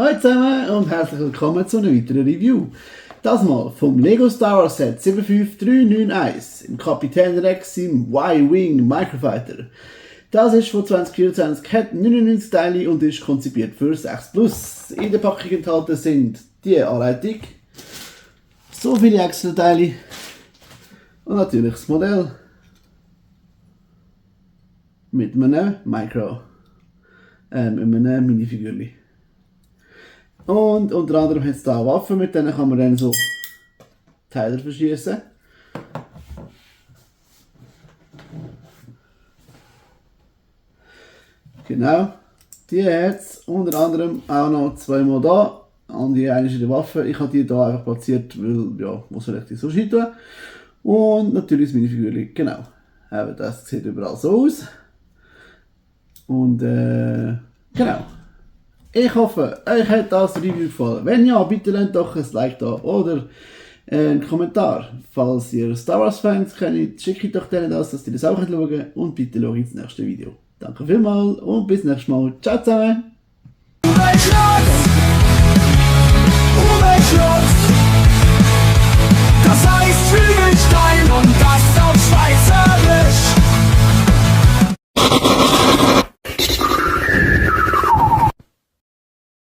Hallo zusammen und herzlich willkommen zu einer weiteren Review. Das mal vom Lego Star Wars Set 75391 im Kapitän Rex im Y-Wing Microfighter. Das ist von 2024, hat 99 Teile und ist konzipiert für 6+. In der Packung enthalten sind die Anleitung, so viele Extra-Teile und natürlich das Modell mit einem einem Minifigürli. Und unter anderem hat es da Waffen, mit denen kann man dann so Teile verschießen. Genau, die hat es unter anderem auch noch zweimal da. An die eine der Waffe. Ich habe die hier einfach platziert, weil, ja, muss man richtig so tun. Und natürlich das Minifigürli, genau. Aber das sieht überall so aus. Und genau. Ich hoffe, euch hat das Review gefallen. Wenn ja, bitte lasst doch ein Like da oder einen Kommentar. Falls ihr Star Wars Fans kennt, schickt doch denen das, dass die das auch schauen können. Und bitte schaut ins nächste Video. Danke vielmals und bis nächstes Mal. Ciao zusammen! Das heißt Flügelstahl.